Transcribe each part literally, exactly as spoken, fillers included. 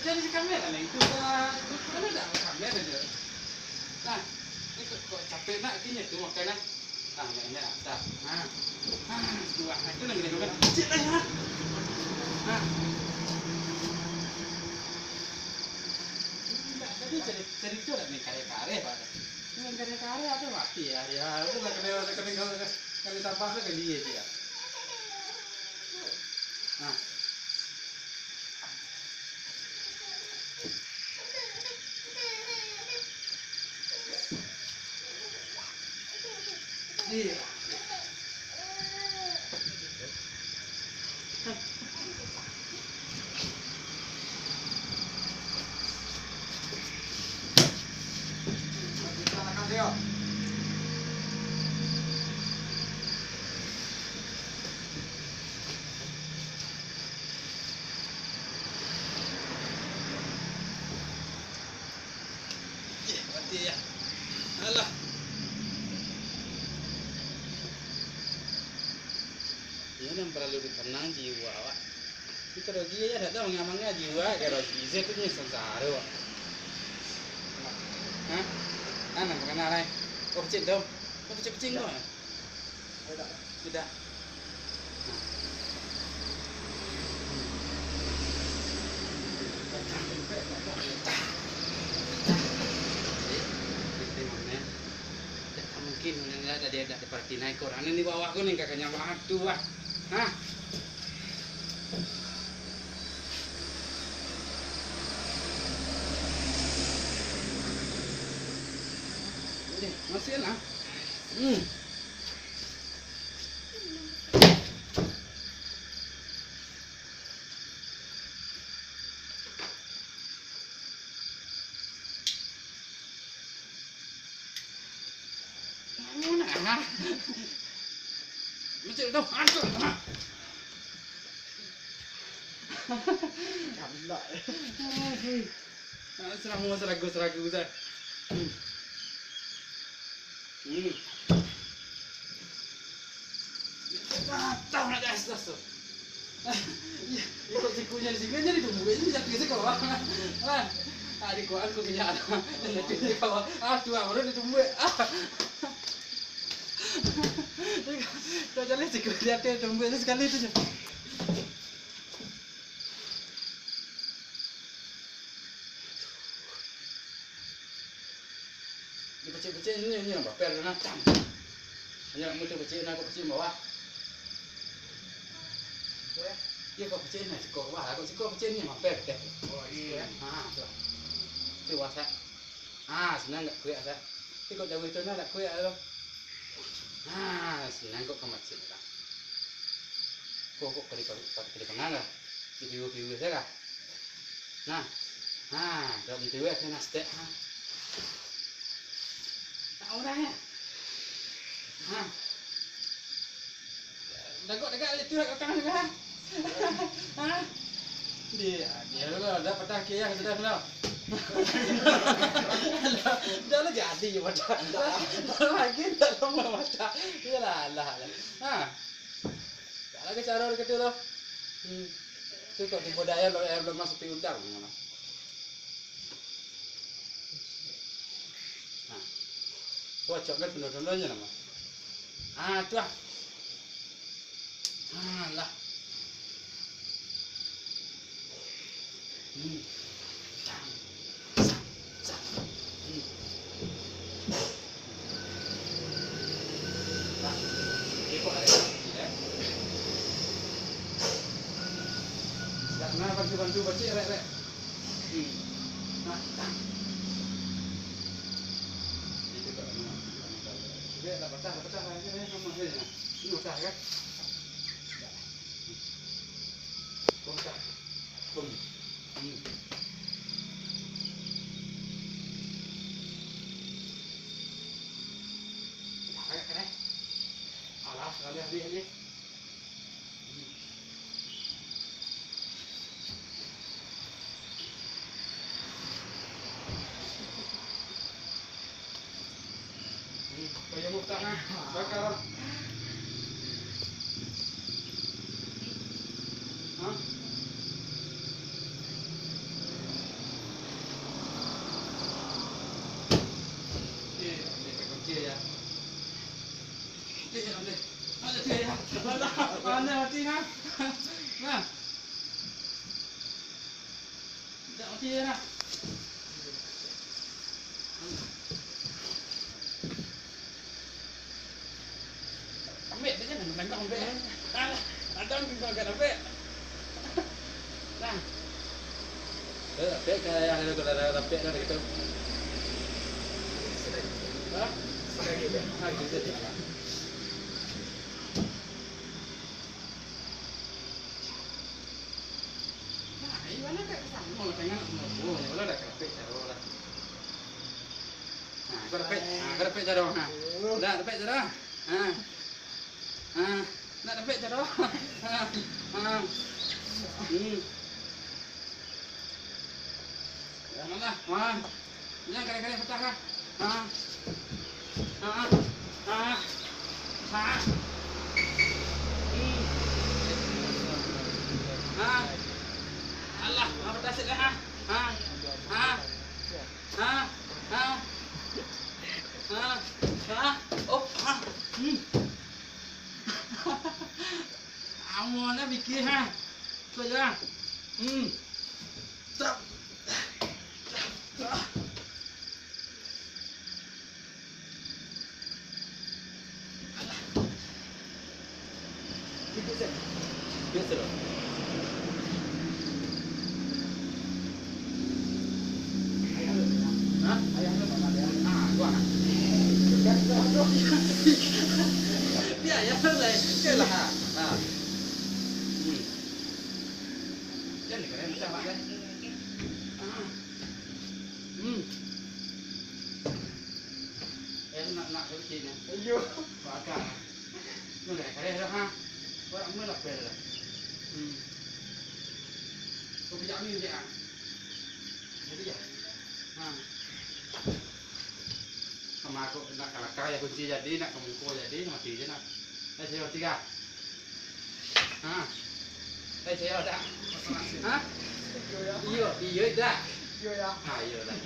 Jadi kamera lah itu dah. Itu kan ada kamera je. Nah, ini kok, kok capek nak kini tu makan lah. Ah, nak, nak, tak. Ah. Ah, dua. Ah, itu lagi, lagi, lagi. Cik lah, ya. Ah. Ini tak, tadi cari, cari tu lah ni, karya-karya, Pak. Ini karya-karya apa mati ya? Ya, itu lah kena, kena, kena, kena tambah tu kan dia je ya. Nah. Iya. Eh, mati ya. Alah. Iyo nan paralu ditanang jiwa awak. Itu rugi ya, dak tahu manga-manga jiwa ka rugi. Saya tu nyo sansaro. Hah? Nah, nah, pakana lai. Oh, pecik tu. Oh, pecik-pecik tu. Sudah. Tidak mungkin, tidak, tidak, tidak diperhatikan ekor. Ane di bawah ko ni kakaknya waktu, wah. Hah? Udah, masuk lah. Hmm. Macam tu, masuk. Galak. Ah, seramu, seragu, seragu, Ustaz. Hmm. Hmm. Ah, tahu nak gas, gas tu. Ah, iya, ikut sikunya, sikunya di tumbuh, ini jatuh siko. Ah, ah, di kuat aku kejap. Jatuh siko. Ah, tu ah, baru di tumbuh. Ah. Kau jalan siku di atas tumbuh tu sekali tu je. Dipecik-pecik ni, ni, bapel tu nah, cam. Hanya nak mutu pecik, nak pecik bawah. Iyo, kau pecik nah, siko bawah, kau siko pecik ni, bapel tu. Oh, iyo. Ha, tu. Tu bawah, Sat. Ha, senang dak kuek, Sat. Tapi kau jauah tu nah, dak kuek tu. Ha, senang kau ka masjid lah. Kau, kau kali, kali, kali pangan lah. Di view-view saja lah. Nah. Ha, kalau di view saya nak step, ha. Tak orang ya. Ha. Dagok-dagok je tu kat tangan tu, ha. Ha. Dia, dia tu lah, dah patah kaki yang sudah tu lah. Dah lah jadi je patah. Dah lagi, dah lama patah. Yalah, alah, alah. Ha. Tak lagi cara dia kata tu. Hmm. Tu kok tiba dah air, air belum masuk di udang. Ha. Kocok kan penuh-penuhnya nama. Ah, tu ah. Ah, lah. Hmm. Cang. Sang. Sang. Hmm. Nah, ikut ada. Ya. Dah kenal bantu-bantu bacik, rek, rek. Hmm. Nah, nah. Itu tak lama. Dia dah patah, dah patah. Ini sama saja. Ini patah, kan? Dah. Patah. Hmm. Hmm. Dah, rek, rek. Alah, dah habis, habis. Hmm. Iyo lah. Ambek tu je, nangkok ambek. Alah, ada nangkok agak ambek. Nah. Eh, ambek kayak ada, ada, ada, ambek ada gitu. Hah? Ah, gitu. Nah, iyo lah, dak ka samo lah, tangan nak manobo, iyo lah, dak ka dapek caro lah. Nah, kau dapek, nah, kau dapek caro, ha. Dak dapek caro, ha. Ha, nak dapek caro, ha. Ha. Hmm. Janganlah, ha. Jangan kali-kali patah, ha. Ha. Ha. Ha. Ha. Hmm. Ha. Alah, ha, patah sikit, ha. Ha. Ha. Ha. Ha. Ha. Ha. Oh, ha. Hmm. Amonyo pikir, ha. Tu aja. Hmm. Tap. Biasa lah. Hah? Ah, gua. Biasa lah. Biasa lah. Biasa lah. Ha. Hmm. Jan dikarain macam apa, kan? Ah. Hmm. Eh, nak, nak kecil ni. Iyo. Bakar. Nak karain-karain dah, ha? Orang mana lapar dah? Hmm. Kau pijak ni, pijak, ha? Jadi, ya? Ha. Sama aku nak kalakar ya kunci jadi, nak kamuko jadi, mati je nak. Eh, saya tiga. Ha. Eh, saya dak. Ha? Iyo, iyo dak. Iyo, ya. Ha, iyo dak.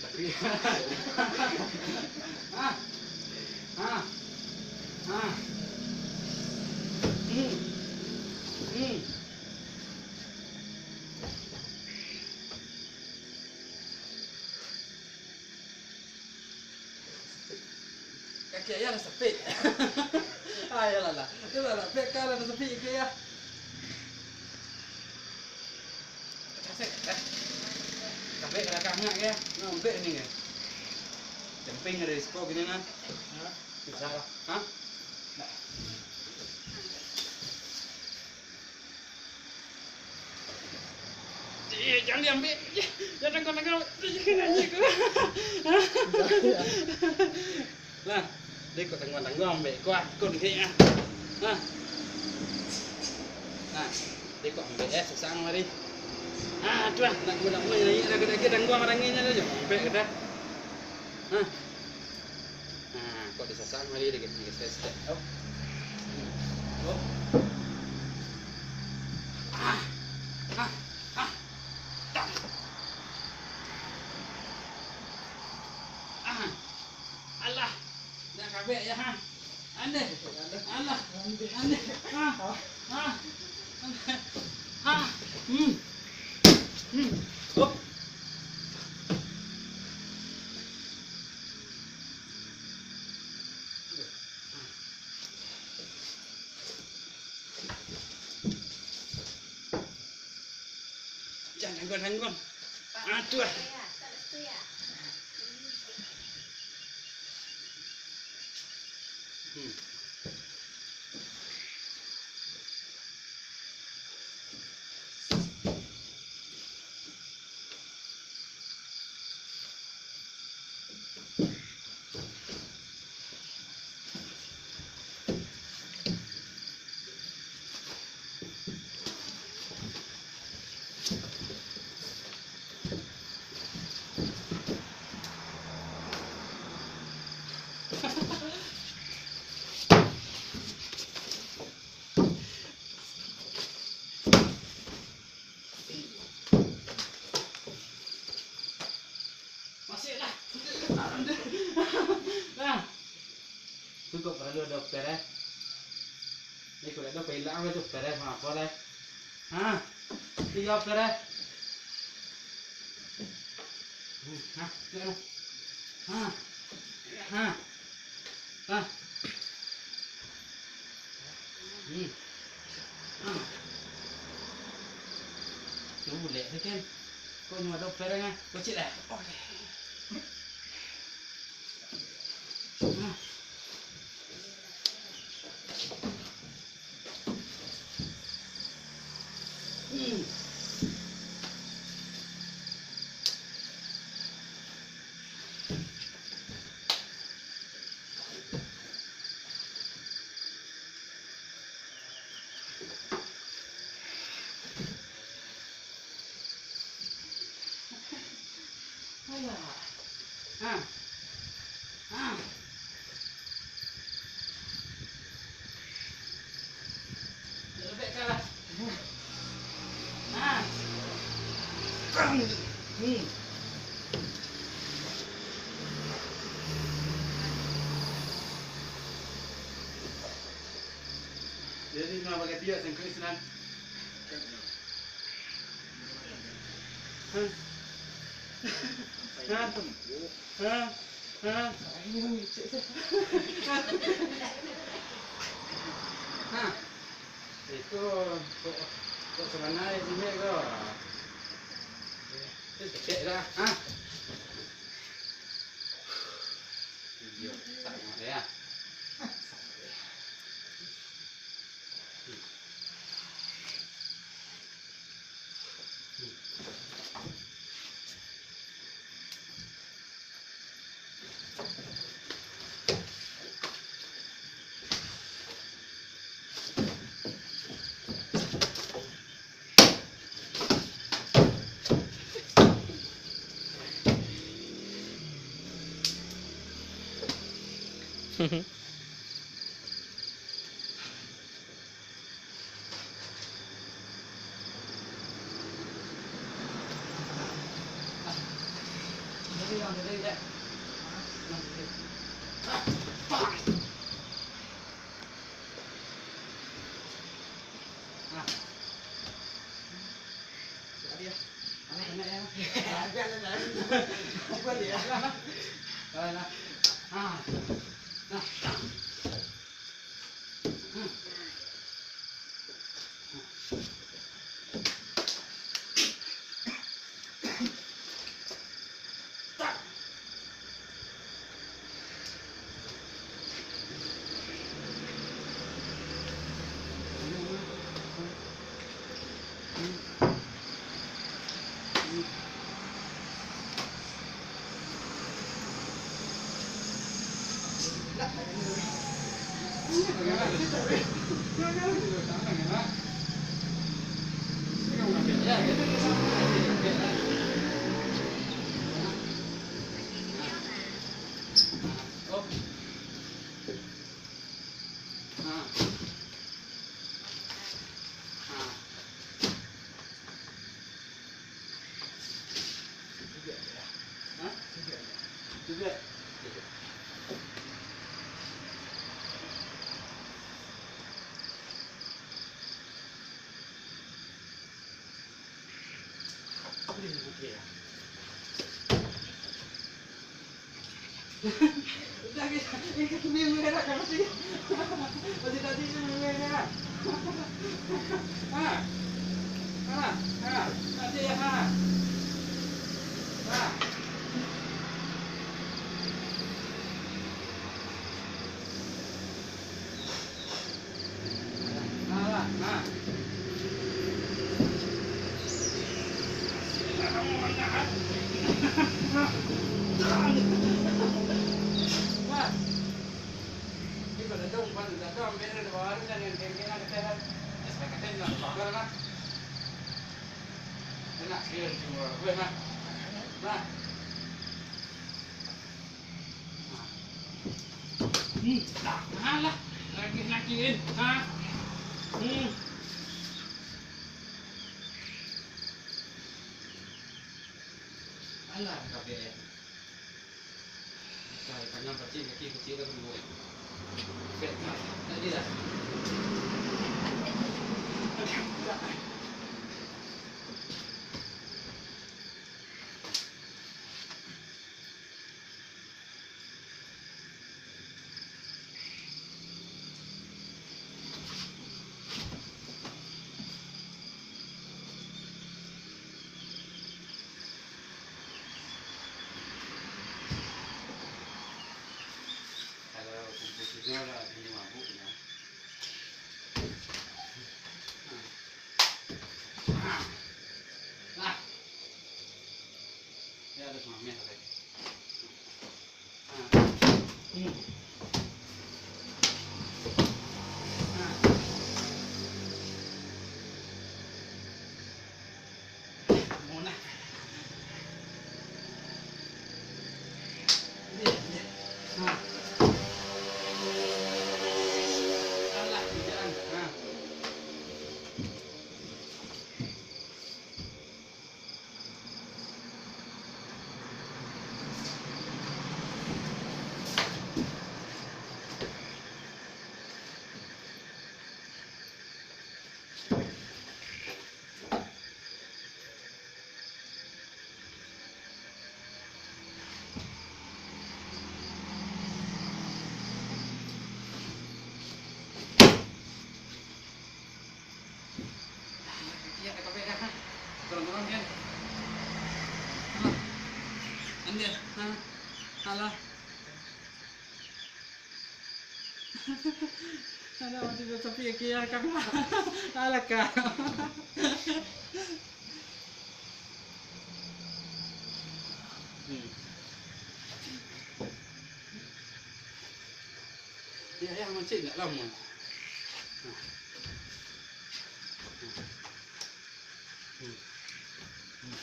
Tapi, ha. Ha. Ha. Hmm. Hmm. Kaki ayah lah sapik. Ah, iyolah lah. Iyolah lah, pek ka lah sapik kaki ayah. Kasek, eh. Kapek ka lakang ngak ya. Nah, ompek ni ya. Camping ada risiko gini nah. Susah lah. Ha? Nah. Eh, jan diambek. Jan tangguang-tangguang. Lah, dek kok tangguang-tangguang ambek. Kuah, kok dek, ah. Nah. Nah, dek kok ambek, eh, susah mari. Ah, tu lah, nak guna-guna lagi, lagi-lagi tangguang orangnya tu je. Ambek kita. Nah. Nah, kok disasang lagi dikit, dikit, dikit, dikit. Oh. Oh. Ah. Ah. Ah. Tak. Ah. Alah. Nak kabek ya, ha. Aneh. Alah. Aneh. Ah. Ah. Ah. Hmm. Hmm. Hop. Jan tangguang-tangguang. Aduh. Hmm. Masih lah. Nah. Cukup perlu dokter, eh. Ni kulit tu hilang tu dokter, eh. Maaf, eh. Ha. Tiga dokter, eh. Nah, nah, nah. Nah. Nah. Hmm. Nah. Yo, bulek tu, Ken. Kok nyo ado pereng, ah? Kocik lah. Nah. Hmm. Alah. Ha. Ha. Lebek kalah. Ha. Hmm. Jadi, mah bagatiak sangkuik sinan. Hah? Hah? Hah? Hah? Hah? Itu kok, kok sabananyo jimik ko? Itu kecek lah, hah? Iyo, tak nak ya. Hmm, alah, lagi nakirin, ha? Hmm. Alah, kabeh. Cari panjang pacik, kaki kecil dah dulu. Tadi dah. Iya, ada kopi dah. Turun-turun, Ken. Alah. Anjir. Hah? Alah. Alah, mati dah tapi ya, Ki, ya, Kang. Alah, Kang. Hmm. Ya, ya, mancik ndak lamo. Nah. Nah. Hmm. Hmm.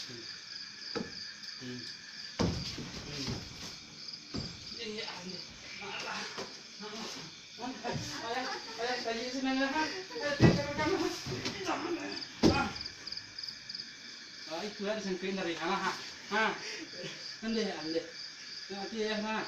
Hmm. Hmm. Hmm. Ya, ya, ya. Alah. Alah. Ayah, ayah, tadi senang lah, ha? Eh, tadi kamu, kamu. Ah. Ah, itu lah disangkain dari sana, ha? Ha? Andeh, andeh. Nak mati ya, ha?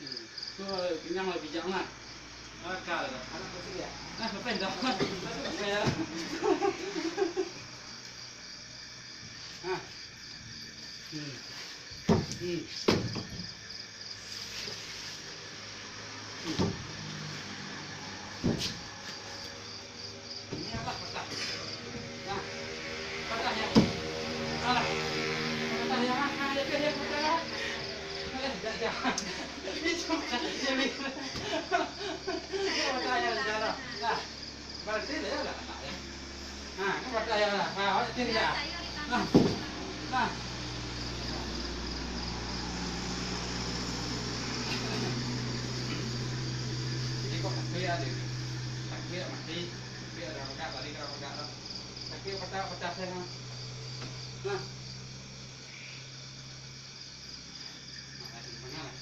Hmm. Tu kenyang lah, bijak lah. Akal lah. Anak kecil ya? Ah, apa yang dah? Apa ya? Ha. Hmm. Hmm. Hmm. Ini apa? Patah. Nah. Patah ya. Alah. Patah ya. Ah, ya, ya, ya, patah ya. Eh, dah, dah. Ini cuma jadi. Patah ya, dah, dah. Nah. Berarti dia lah kena, ya. Ha, kan patah ya lah. Ha, awak tiri ya. Nah. Nah. Jadi kok takbir ada ni. Takbir mati. Takbir ada pegang, tadi kena pegang lah. Takbir patah, patah saya. Nah. Nah, lagi mana lah?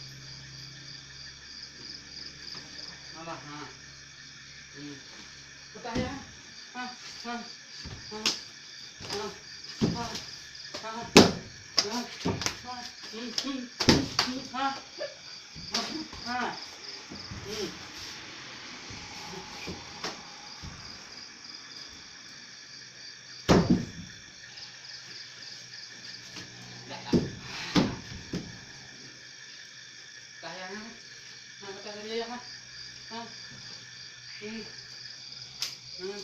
Alah, ha. Hmm. Patah ya. Ha, ha, ha, ha, ha, ha, ha, ha, hmm, hmm, hmm, ha, ha, ha. Hmm. Dah, dah. Patah ya, ha? Ha, patah tadi ya, ha? Ha? Hmm. Hmm.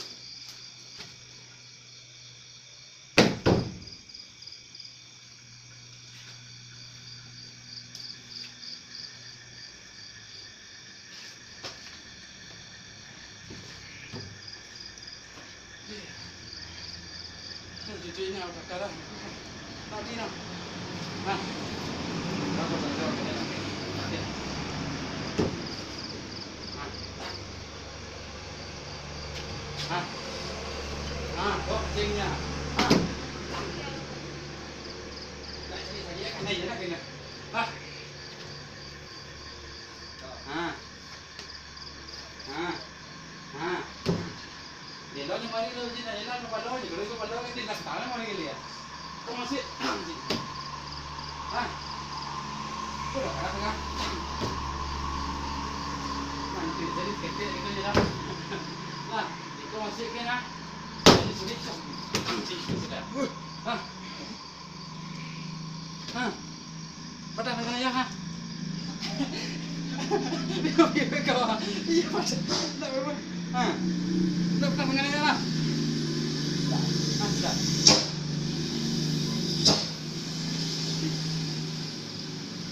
Cucu ini apa kata? Tadi nah. Nah. Berapa saja? Nah. Nah. Nah, kok cingnya? Nah. Nah, sini saja kan, ya, nak kena. Nah. Nah. Nah. Nah. Dia lawan yang mari tu, dia lawan kepala je. Kalau kepala kan dia nak tangan mari kali ya. Kau masih. Hah? Kau dah kalah tengah. Nanti jadi ketek gitu je lah. Nah, itu masih kena. Jadi sulit. Sudah. Hah? Ha. Patah tangan ayah, ha. Iyo, iyo, kawan. Iyo, patah. Ndak apa-apa. Ha. Ndak patah tangan ayah lah. Ha, sudah.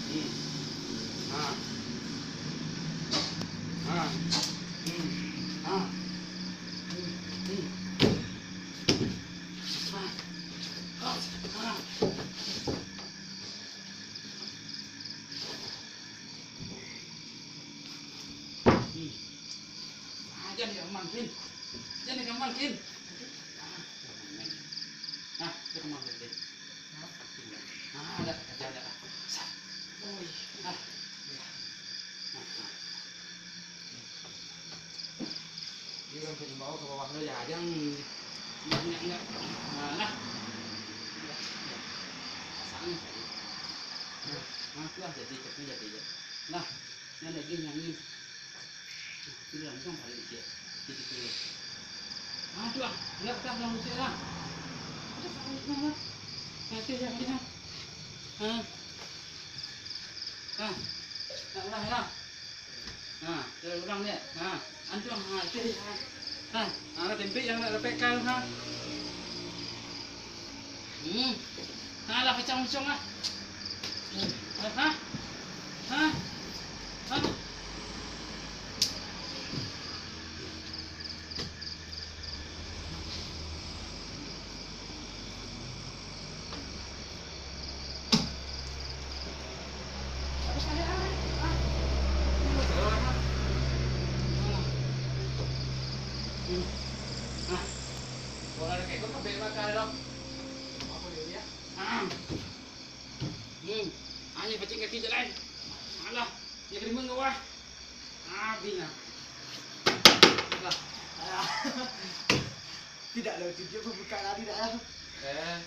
Hmm. Ha. Ha. Hmm. Ha. Hmm. Hmm. Ha. Ha. Ha. Jan dikambang, Kin. Ah, jan. Nah, dikambang tadi. Nah, dah, jan, jan. Sah. Oi. Nah. Nah, nah. Dia urang ka dibawa ka bawah tu, ya, jan. Nah, nah, nah. Nah, nah. Nah, nah. Pasang tadi. Nah, nah, tu lah jadi, jadi, jadi. Nah. Nan lagi nyanyi. Itu langsung balik dia. Jadi dia. Ah, tu ah. Dia dah dalam musik lah. Ada salah itu lah. Nanti dia kena. Ha. Ha. Tak ulang lah. Ha, dia ulang dia. Ha. Antum, ha, itu dia. Ha. Ha, ada tempe yang nak repek kau, ha. Hmm. Nah, lah pacang-pacang lah. Hmm. Hah? Hah? Hah? Hmm. Hanya pacik kaki jalan. Alah, dia kena mengawah. Habis lah. Alah. Alah. Tidak lah, dia membuka lari dah lah. Eh.